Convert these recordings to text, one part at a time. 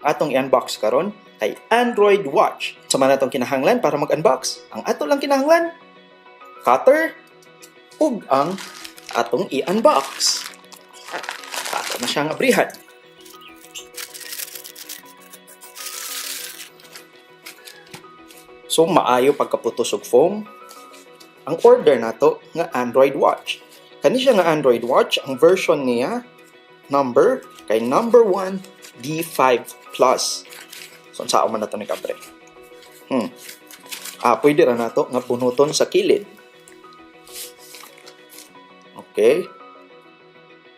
Atong i-unbox karon kay Android Watch. Sa man atong kinahanglan para mag-unbox, ang ato lang kinahanglan, cutter ug ang atong i-unbox. Ato na siyang abrihan. So maayo pagkaputos og foam. Ang order nato nga Android Watch. Kani siya nga Android Watch, ang version niya number kay number 1 D5 Plus. So unsaon man nato ni kabre? Pwede ra nato nga bunuton sa kilid. Okay.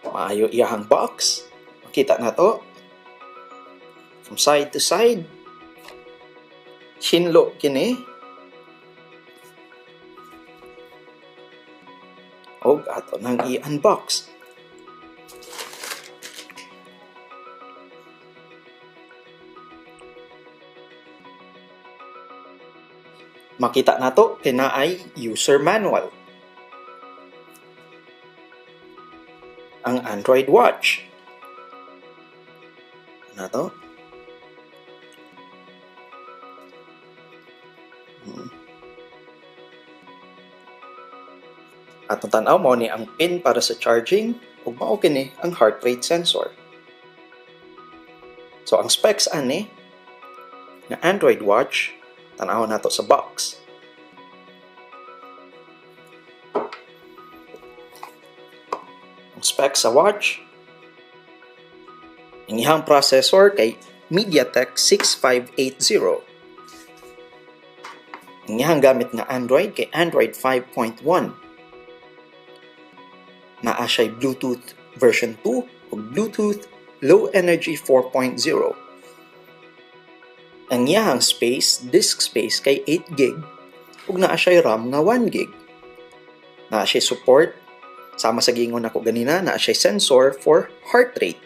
Maayo iyahang box. Makita nato from side to side. Hinlo kini. Og ato nang i-unbox. Makita nato kay naay user manual. Ang Android Watch. Nato. Atong tan-aw mao ni ang pin para sa charging ug mao kini ang heart rate sensor. So ang specs ani nga Android Watch, tan-aw nato sa box. Ang specs sa watch, ang iyang processor kay MediaTek 6580. Ang iyang gamit nga Android kay Android 5.1. Naa siya'y Bluetooth version 2 ug Bluetooth Low Energy 4.0. Ang iyang space, disk space kay 8 gig ug naa siya'y RAM nga 1 gig. Naa siya'y support sama sa giingon nako ganina, naa siya'y sensor for heart rate.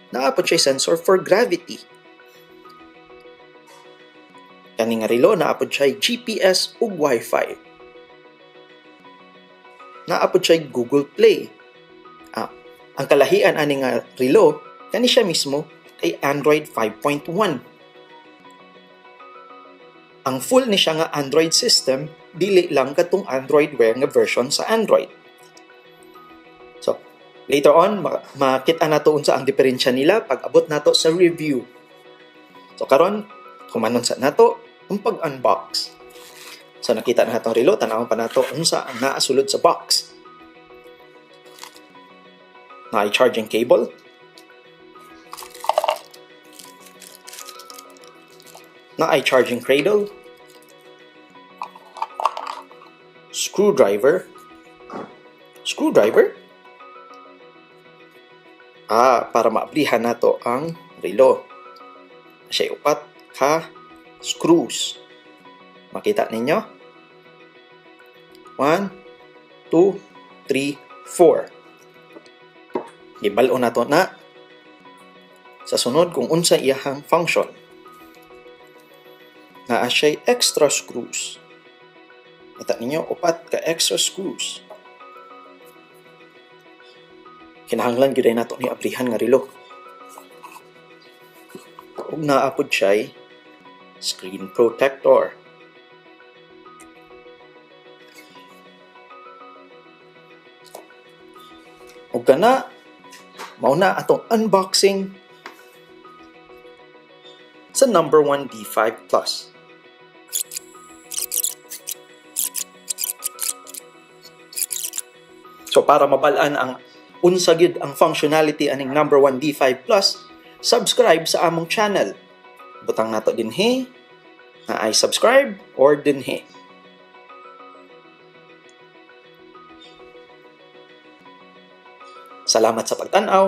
Naa pod siya'y sensor for gravity. Kani nga relo naa pod siya'y GPS ug Wi-Fi. Naa pod siya'y Google Play. Ang kalahian ani nga relo kani siya mismo kay Android 5.1. Ang full ni siya nga Android system, dili lang katong Android Wear nga version sa Android. So, later on, makita nato unsa ang diferensya nila pag abot nato sa review. So karon, humanon sa nato ang pag-unbox. So nakita na natong relo, tan-awon pa nato unsa ang naa sulod sa box. Naay charging cable. Naay charging cradle. Screwdriver. Screwdriver? Para maablihan nato ang relo. Siya upat ka screws. Makita ninyo? 1, 2, 3, 4. Gibal-on nato na sa sunod kung unsa iyahang function. Naa siya'y extra screws. Kita ninyo, upat ka extra screws. Kinahanglan gyud ay nato ni abrihan nga relo. Ug naa pod siya'y screen protector. Ug kana mao na atong unboxing sa number 1 D5 Plus. So para mabal-an ang unsa gyud ang functionality aning number 1 D5 Plus, subscribe sa among channel. Butang nato dinhi na ay subscribe or dinhi. Salamat sa pagtan-aw.